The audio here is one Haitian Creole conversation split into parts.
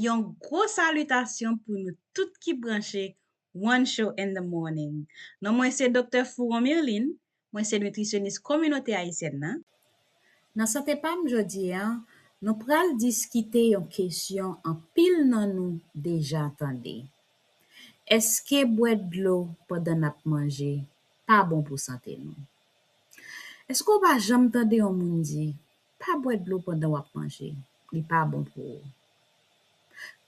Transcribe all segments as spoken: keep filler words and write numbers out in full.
Yon gwo salitasyon pou nou tout ki branche One Show in the Morning. Non mwen se Doktè Fouron Mirline, mwen se nitrisyonis kominote ayisyèn nan. Nan Sante Pa m jodi a, nou pral diskite yon kesyon anpil nan nou deja tande. Èske bwè dlo pandan n ap manje pa bon pou sante nou? Èske w pa janm tande yon moun di, "Pa bwè dlo pandan w ap manje, li pa bon pou ou"?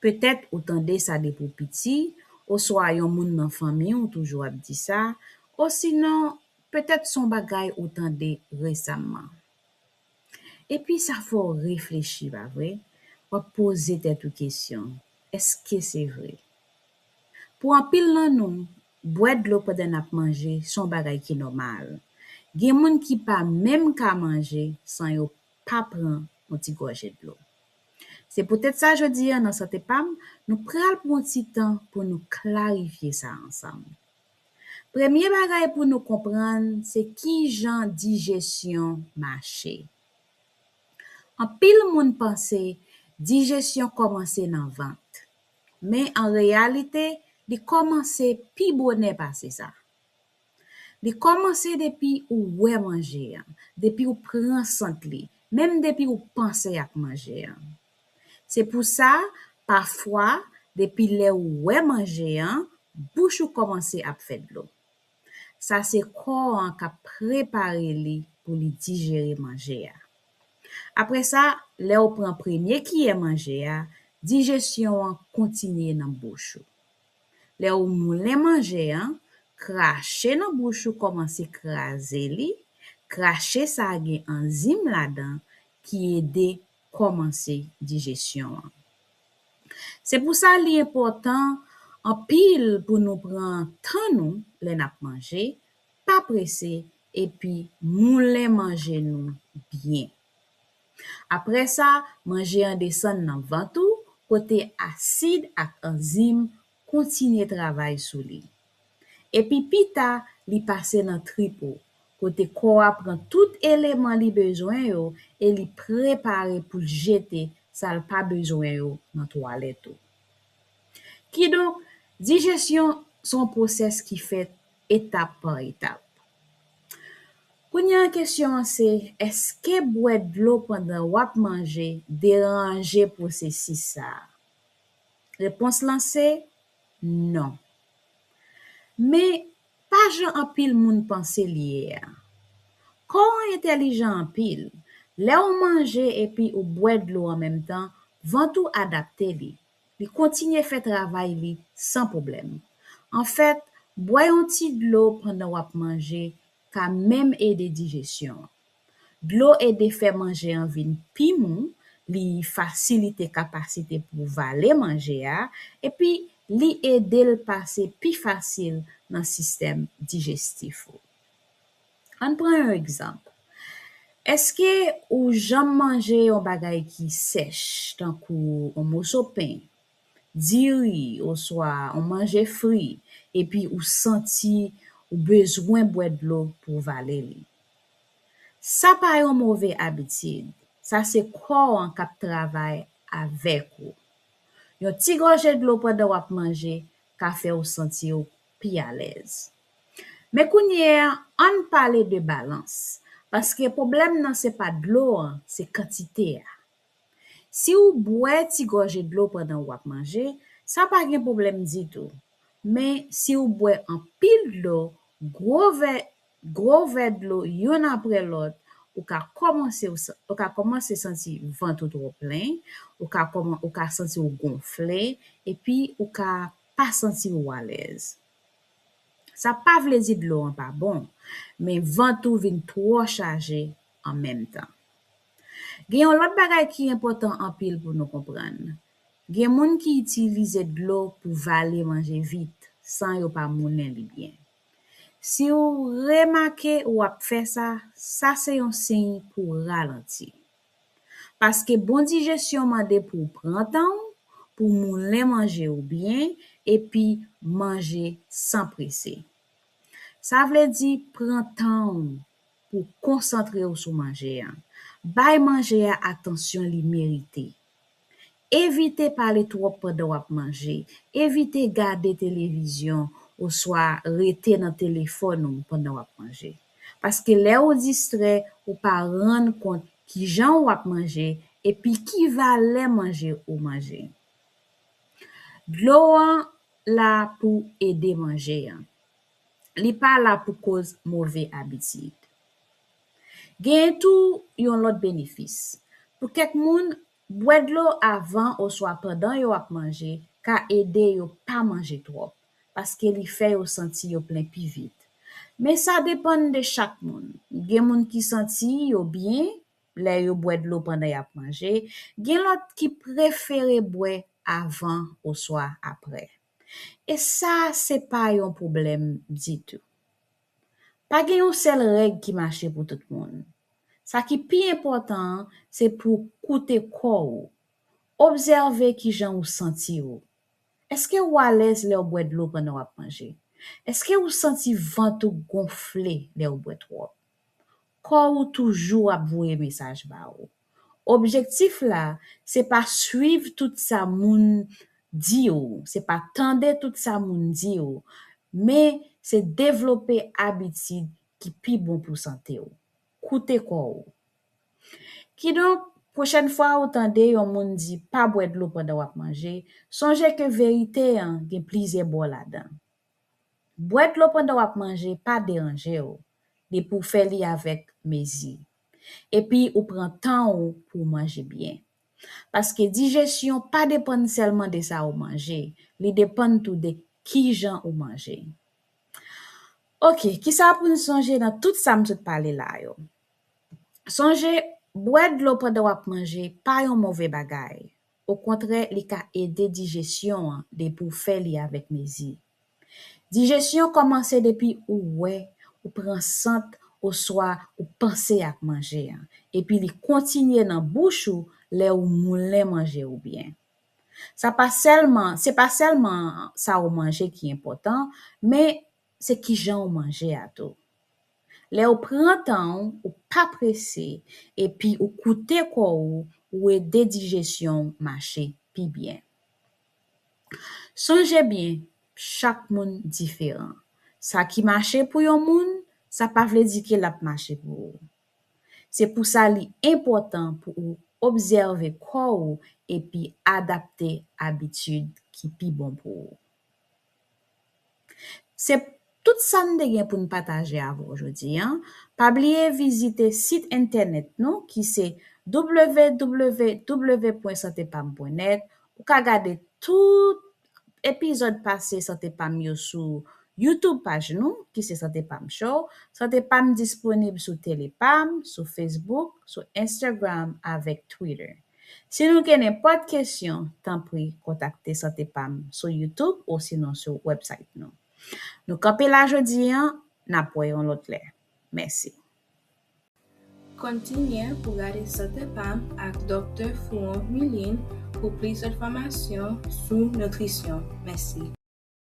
Petèt ou tande sa depi w piti, oswa yon moun nan fanmi w toujou ap di sa, osinon petèt se yon bagay ou tande resaman. Epi sa fè w reflechi, pa vre? W ap poze tèt ou kesyon, èske se vre? Pou anpil nan nou, bwè dlo pandan n ap manje se yon bagay ki nòmal. Gen moun ki pa menm ka manje san yo pa pran yon ti gòje dlo. Se poutèt sa jodi a nan Sante Pa m, nou pral pran ti tan pou nou klarifye sa ansanm. Premye bagay pou nou konprann, se kijan dijesyon mache. Anpil moun panse dijesyon kòmanse nan vant, men an reyalite, li kòmanse pi bonè pase sa. Li kòmanse depi ou wè manje an, depi ou pran sant li, menm depi ou panse ak manje an. Se pou sa, pafwa, depi lè ou wè manje an, bouch ou kòmanse ap fè dlo. Sa se kò an k ap prepare li pou li dijere manje a. Apre sa, lè w pran premye kiyè manje a, dijesyon an kontinye nan bouch ou. Lè w moulen manje an, krache nan bouch ou kòmanse kraze li, krache sa a gen anzim ladan ki ede kòmanse dijesyon an. Se pou sa li enpòtan anpil pou nou pran tan nou lè n ap manje, pa prese, epi moulen manje nou byen. Apre sa, manje an desann nan vant ou, kote asid ak anzim kontinye travay sou li. Epi pita, li pase nan trip ou, kote kò a pran tout eleman li bezwen yo e li prepare pou l jete sa l pa bezwen yo nan twalèt ou. Kidonk, dijesyon se yon pwosès ki fèt etap pa etap. Kounye a, kesyon an se, èske bwè dlo pandan w ap manje deranje pwosesis sa a? Repons lan se non. Men, pa jan anpil moun panse li ye a. Kò an entèlijan anpil. Lè w manje epi ou bwè dlo an menm tan, vant ou adapte li. Li kontinye fè travay li san pwoblèm. Anfèt, bwè yon ti dlo pandan w ap manje ka menm ede dijesyon an. Dlo ede fè manje an vin pi mou, li fasilite kapasite pou vale manje a, epi li ede l pase pi fasil nan sistèm dijestif ou. Ann pran yon egzanp. Èske ou janm manje yon bagay ki sèch, tankou yon moso pen, diri, oswa yon manje fri, epi ou santi ou bezwen bwè dlo pou w vale li? Sa pa yon move abitid, sa se kò an k ap travay avèk ou. Yon ti gòje dlo pandan w ap manje ka fè w santi w pi alèz. Men kounye a, ann pale de balans, paske pwoblèm nan se pa dlo an, se kantite a. Si w bwè ti gòje dlo pandan w ap manje, sa pa gen pwoblèm ditou. Men, si w bwè anpil dlo, gwo vè, gwo vè dlo youn apre lòt, ou ka kòmanse, ou ka kòmanse santi vant ou twò plen, ou ka kòman, ou ka santi w gonfle, epi ou ka pa santi w alèz. Sa pa vle di dlo an pa bon, men vant ou vin twò chaje an menm tan. Gen yon lòt bagay ki enpòtan anpil pou nou konprann. Gen moun ki itilize dlo pou vale manje vit, san yo pa moulen li byen. Si w remake w ap fè sa, sa se yon siy pou w ralanti. Paske bon dijesyon mande pou w pran tan w, pou w moulen manje w byen, epi manje san prese. Sa vle di pran tan w pou w konsantre w sou manje a. Bay manje a atansyon li merite. Evite pale twòp pandan w ap manje. Evite gade televizyon oswa rete nan telefòn ou pandan w ap manje. Paske lè ou distrè, ou pa rann kont kijan w ap manje epi ki valè manje ou manje. Dlo an la pou ede manje an. Li pa la pou koz move abitid. Genyen tou yon lòt benefis. Pou kèk moun, bwè dlo avan oswa pandan yo ap manje ka ede yo pa manje twòp, paske li fè yo santi yo plen pi vit. Men sa depann de chak moun. Gen moun ki santi yo byen lè yo bwè dlo pandan y ap manje, gen lòt ki prefere bwè avan oswa apre. E sa se pa yon pwoblèm ditou. Pa gen yon sèl règ ki mache pou tout moun. Sa ki pi enpòtan an, se pou w koute kò w. Obsève kijan w santi w. Èske w alèz lè w bwè dlo pandan w ap manje? Èske w santi vant ou gonfle lè w bwè twòp? Kò w toujou ap voye mesaj ba w. Objektif la, se pa swiv tout sa moun di w, se pa tande tout sa moun di w, men se devlope abitid ki pi bon pou sante w. Koute kò w. Kidonk, pwochèn fwa ou tande yon moun di pa bwè dlo pandan w ap manje, sonje ke verite an gen plizyè bò ladan. Bwè dlo pandan w ap manje pa deranje w, depi w fè li avèk mezi. Epi ou pran tan w pou w manje byen. Paske dijesyon pa depann sèlman de sa ou manje, li depann tou de kijan ou manje. Oke, kisa pou n sonje nan tout sa m sot pale la yo? Sonje, bwè dlo pandan w ap manje pa yon move bagay. Okontrè, li ka ede dijesyon an depi w fè li avèk mezi. Dijesyon kòmanse depi ou wè, ou pran sant, oswa ou panse ak manje an, epi li kontinye nan bouch ou lè ou moulen manje ou byen. Sa pa sèlman, se pa sèlman sa ou manje ki enpòtan, men se kijan ou manje a tou. Lè ou pran tan w, ou pa prese, epi ou koute kò w, ou ede dijesyon w mache pi byen. Sonje byen, chak moun diferan. Sa ki mache pou yon moun, sa pa vle di ke l ap mache pou ou. Se pou sa li enpòtan pou ou obsève kò w epi adapte abitid ki pi bon pou ou. Se tout sa n te gen pou n pataje avè w jodi a. Pa bliye vizite sit entènèt nou ki se w w w pwen sante pam pwen nèt. Ou ka gade tout epizòd pase Sante Pam yo sou YouTube paj nou, ki se Sante Pam Show. Sante Pam disponib sou Telepam, sou Facebook, sou Instagram avèk Twitter. Si nou gen nenpòt kesyon, tanpri kontakte Sante Pam sou YouTube osinon sou wèbsayt nou. Nou kanpe la jodi a, n ap wè yon lòt lè. Mèsi. Kontinye pou gade Sante Pam ak Doktè Fouon Milin pou plis enfòmasyon sou nitrisyon. Mèsi.